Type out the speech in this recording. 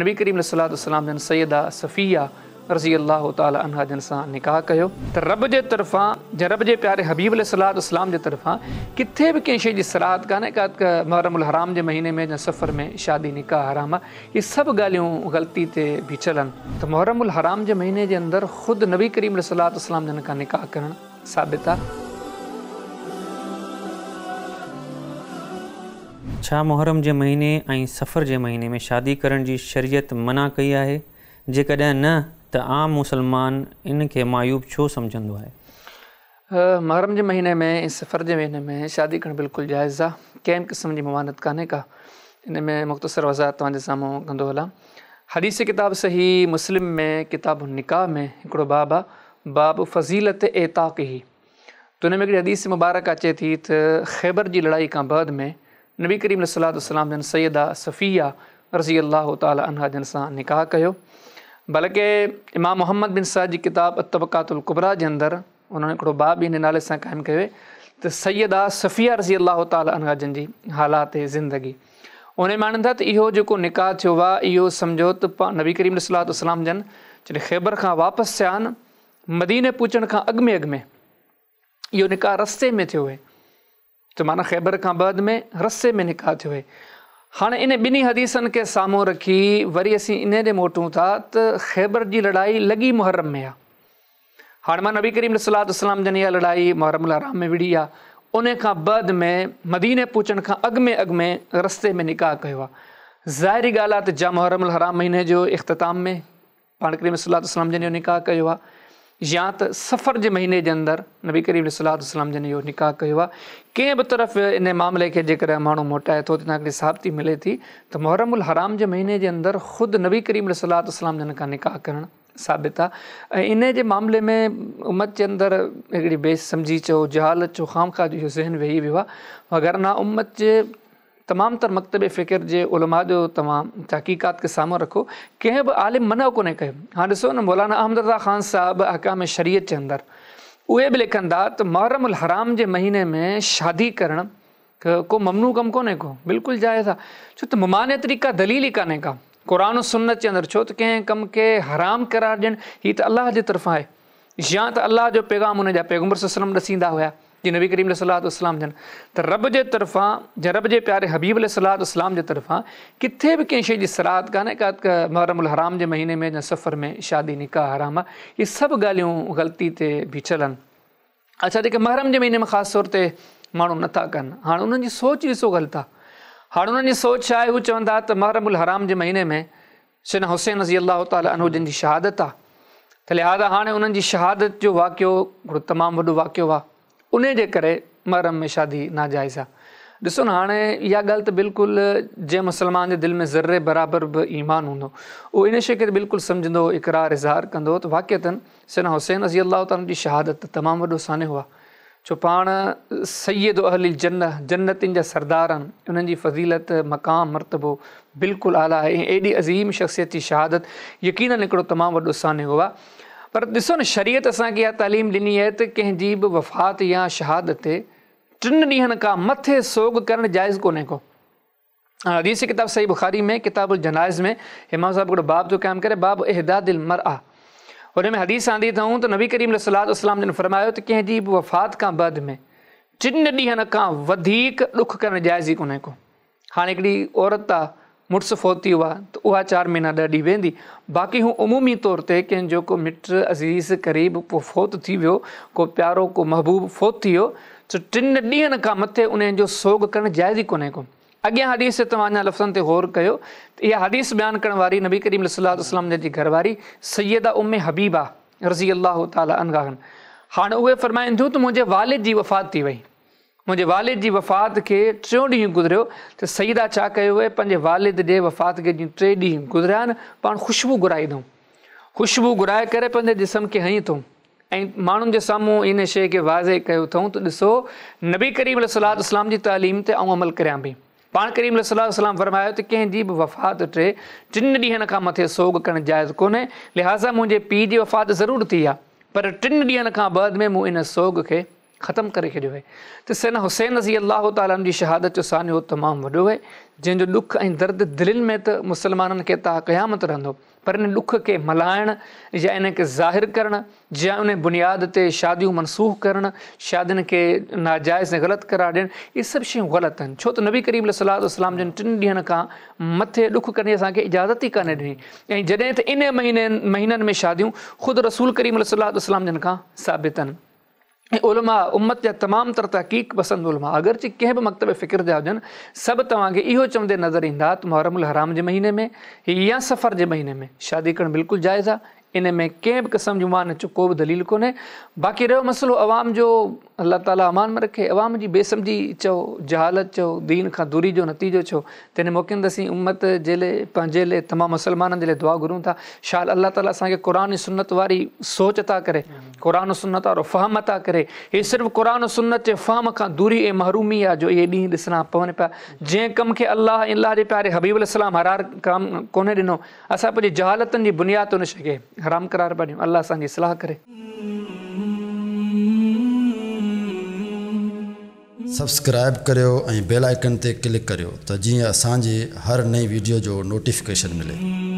نبي ڪريم عليه الصلوة والسلام جن سيده صفيه رضي الله تعالٰي عنها جن سان نڪاح ڪيو. ته رب جي طرفان جا رب جي پياري حبيب عليه الصلوة والسلام جي طرفان ڪٿي به ڪنهن شيء جي صراحت ڪانهي ڪا ته محرم الحرام جي مهيني ۾ يا صفر ۾ شادي نڪاح حرام آ. اهي سڀ ڳالهيون غلطي تي بيٺل آهن. ته محرم الحرام جي مهيني جي اندر خود نبي ڪريم عليه الصلوة والسلام جن کان نڪاح ڪرڻ ثابت آ. ڇا محرم جي مهيني ۽ صفر جي مهيني ۾ شادي ڪرڻ جي شريعت منع ڪئي آهي؟ جيڪڏهن نه ته عام مسلمان ان کي معيوب ڇو سمجهندو آهي؟ محرم جي مهيني ۾ ۽ صفر جي مهيني ۾ شادي ڪرڻ بلڪل جائز آ، ڪنهن به قسم جي ممانعت ڪانهي ڪا. ان ۾ مختصر وضاحت توهان جي سامهون ڪندو هلان. حديث ڪتاب صحيح مسلم ۾ ڪتاب النڪاح ۾ هڪڙو باب آ، باب فضيلت اعتاقه. ته ان ۾ هڪڙي حديث مبارڪ اچي ٿي ته خيبر جي لڙائي کان بعد ۾ نبي ڪريم عليه الصلوة والسلام جن سيده صفيه رضي الله تعالٰي عنها جن سان نڪاح ڪيو. بلڪه امام محمد بن سعد جي ڪتاب الطبقات الڪبريٰ جي اندر انهن هڪڙو باب به ان نالي سان قائم ڪيو آهي ته سيده صفيه رضي الله تعالٰي عنها جن جي حالات زندگي. ان ۾ آڻين ٿا ته اهو جيڪو نڪاح ٿيو آهي اهو سمجهو ته نبي ڪريم عليه الصلوة والسلام جن جڏهن خيبر کان واپس ٿيا آهن مديني پهچڻ کان اڳ ۾ اڳ ۾ اهو نڪاح رستي ۾ ٿيو آهي ته معنيٰ خيبر کان بعد ۾ رستي ۾ نڪاح ٿيو آهي. هاڻي ان ٻنهي حديثن کي سامهون رکي وري اسين انهي ڏي موٽون ٿا ته خيبر جي لڙائي لڳي محرم ۾ آ. هاڻي مان نبي ڪريم عليه الصلوة والسلام جن اها لڙائي محرم الحرام ۾ وڙهي آ انهي کان بعد ۾ مديني پهچڻ کان اڳ ۾ اڳ ۾ رستي ۾ نڪاح ڪيو آ. ظاهري ڳالهه آ ته جا محرم الحرام مهيني جو اختتام ۾ پاڻ ڪريم صلي الله عليه وسلم جن اهو نڪاح ڪيو آهي يا ته صفر جي مهيني جي اندر نبي ڪريم صلي الله عليه وسلم جن اهو نڪاح ڪيو آهي. ڪنهن به طرف ان معاملي کي جيڪڏهن ماڻهو موٽائي ٿو ته هتان هڪڙي ثابتي ملي ٿي ته محرم الحرام جي مهيني جي اندر خود نبي ڪريم صلي الله عليه وسلم جن کان نڪاح ڪرڻ ثابت آهي ۽ ان جي معاملي ۾ امت جي اندر هڪڙي بي سمجهي چئو جهالت چئو خوامخواه جو اهو ذهن ويهي ويو آهي وگرنه امت جي تمام تر مڪتب فڪر جي علماء جو توهان تحقيقات کي سامهون رکو ڪنهن به عالم منع ڪونهي ڪيو. هاڻ ڏسو نه مولانا احمد رضا خان صاحب احڪام شريعت جي اندر اهي به لکن ٿا ته محرم الحرام جي مهيني ۾ شادي ڪرڻ ڪو ممنوع ڪم ڪونهي ڪو بلڪل جائز آهي ڇو ته ممانعت جي ڪا دليل ئي ڪانهي ڪا قرآن و سنت جي اندر ڇو ته ڪنهن ڪم کي حرام قرار ڏيڻ هي ته الله جي طرفان آهي يا ته الله جو پيغام ان جا پيغمبر صلي الله عليه وسلم ڏسيندا هيا جي نبي ڪريم عليه الصلوة والسلام جن ته رب جي طرفان جا رب جي پياري حبيب عليه الصلوة والسلام جي طرفان ڪٿي به ڪنهن شيء جي صراحت ڪانهي ڪا ته محرم الحرام جي مهيني ۾ يا صفر ۾ شادي نڪاح حرام آ اهي سڀ ڳالهيون غلطي تي بيٺل آهن. اڇا جيڪي محرم جي مهيني ۾ خاص طور تي ماڻهو نٿا ڪن هاڻ انهن جي سوچ ڏسو غلط آ هاڻ انهن جي سوچ ڇا آهي هو چون ٿا ته محرم الحرام جي مهيني ۾ سيدنا حسين رضي الله تعالٰي عنه جن جي شهادت آ ته لهٰذا هاڻي انهن جي شهادت جو واقعو هڪڙو تمام وڏو واقعو آ انهي جي ڪري محرم ۾ شادي ناجائز آ. ڏسو نه هاڻي اها ڳالهه ته بلڪل جنهن مسلمان جي دل ۾ ذري برابر به ايمان هوندو اهو انهي شيء کي ته بلڪل سمجهندو اقرار اظهار ڪندو ته واقعتاً سيدنا حسين رضي الله تعالٰي عنه جي شهادت ته تمام وڏو سانحو آ. ڇو پاڻ سيد اهل الجنه، جنتين جا سردار آهن، انهن جي فضيلت، مقام، مرتبو بلڪل اعليٰ آهي ۽ ايڏي عظيم شخصيت جي شهادت يقيناً هڪڙو تمام وڏو سانحو آهي. پر ڏسو نه شريعت اسان کي اها تعليم ڏني آهي ته ڪنهن جي به وفات يا شهادت تي ٽن ڏينهن کان مٿي سوڳ ڪرڻ جائز ڪونهي ڪو. حديث ڪتاب صحيح بخاري ۾ ڪتاب الجنائز ۾ امام صاحب هڪڙو باب ٿو قائم ڪري باب احداد المرأة ان ۾ حديث آندي اٿئون ته نبي ڪريم عليه الصلوة والسلام جن فرمايو ته ڪنهن جي به وفات کان بعد ۾ ٽن ڏينهن کان وڌيڪ ڏک ڪرڻ جائز ئي ڪونهي ڪو. هاڻي هڪڙي عورت آ مڙس فوت ٿي ويو آ ته اها چار مهينا 10 ڏينهن ويهندي باقي هو عمومي طور تي ڪنهن جو ڪو مٽ عزيز قريب ڪو فوت ٿي ويو ڪو پيارو ڪو محبوب فوت ٿي ويو ته ٽن ڏينهن کان مٿي انهن جو سوڳ ڪرڻ جائز ئي ڪونهي ڪو. اڳيان حديث تي توهان اڃا لفظن تي غور ڪيو ته اها حديث بيان ڪرڻ واري نبي ڪريم عليه الصلوة والسلام جن جي گهر واري سيده ام حبيبه رضي الله تعالٰي عنها آهن. هاڻ اهي فرمائن ٿيون ته منهنجي والد جي وفات ٿي وئي. منهنجي والد جي وفات کي ٽيون ڏينهن گذريو ته سيده ڇا ڪيو اهي پنهنجي والد جي وفات کي جيئن ٽي ڏينهن گذريا آهن پاڻ خوشبو گهرائي اٿئون. خوشبو گهرائي ڪري پنهنجي جسم کي هنئي اٿئون. ۽ ماڻهن جي سامهون ان شيء کي واضح ڪيو اٿئون ته ڏسو نبي ڪريم عليه الصلوة والسلام جي تعليم تي آئون عمل ڪريان پئي. پاڻ ڪريم عليه الصلوة والسلام فرمايو ته ڪنهن جي به وفات تي ٽن ڏينهن کان مٿي سوڳ ڪرڻ جائز ڪونهي، لهٰذا منهنجي پيء جي وفات ضرور ٿي آ پر ٽن ڏينهن کان بعد ۾ مون ان سوڳ کي ختم ڪري ڇڏيو آهي ته سيدنا حسين رضي الله تعالٰي عنه جي شهادت جو سانحو تمام وڏو آهي، جنهن جو ڏک ۽ درد دلين ۾ ته مسلمانن کي تا قيامت رهندو، پر ان ڏک کي ملهائڻ يا ان کي ظاهر ڪرڻ يا ان بنياد تي شاديون منسوخ ڪرڻ، شادين کي ناجائز ۽ غلط قرار ڏيڻ، اهي سڀ شيون غلط آهن، ڇو ته نبي ڪريم عليه الصلوة والسلام جن ٽن ڏينهن کان مٿي ڏک ڪرڻ جي اسان کي اجازت ئي ڪانه ڏني ۽ جڏهن ته ان مهينن مهينن ۾ شاديون خود رسول ڪريم عليه الصلوة والسلام جن کان ثابت آهن. ۽ علماء امت جا تمام تر تحقيق پسند علماء اگرچه ڪنهن به مڪتب فڪر جا هجن سڀ توهان کي اهو چوندي نظر ايندا ته محرم الحرام جي مهيني ۾ يا صفر جي مهيني ۾ شادي ڪرڻ بلڪل جائز آهي ان ۾ ڪنهن به قسم جي ممانعت جو ڪو به دليل ڪونهي. باقي رهيو مسئلو عوام جو، الله تعالي امان ۾ رکي، عوام جي بي سمجهي چئو، جهالت چئو، دين کان دوري جو نتيجو چئو ته ان موقعن تي اسين امت جي لئي، پنهنجي لئي، تمام مسلمانن جي لئي دعا گهرون ٿا شال الله تعالي اسان کي قرآن ۽ سنت واري سوچ عطا ڪري، قرآن و سنت وارو فهم عطا ڪري. هي صرف قرآن و سنت جي فهم کان دوري ۽ محرومي آ جو اهي ڏينهن ڏسڻا پون پيا. جنهن ڪم کي الله ۽ الله جي پياري حبيب عليه السلام حرار ڪم ڪونهي ڏنو، اسان پنهنجي جهالتن جي بنياد تي ان شيء کي حرام قرار پيا ڏيون. الله اسان جي اصلاح ڪري. سبسڪرائيب ڪريو ۽ بيل آئيڪن تي ڪلڪ ڪريو ته جيئن اسان جي هر نئين ويڊيو جو نوٽيفڪيشن ملي.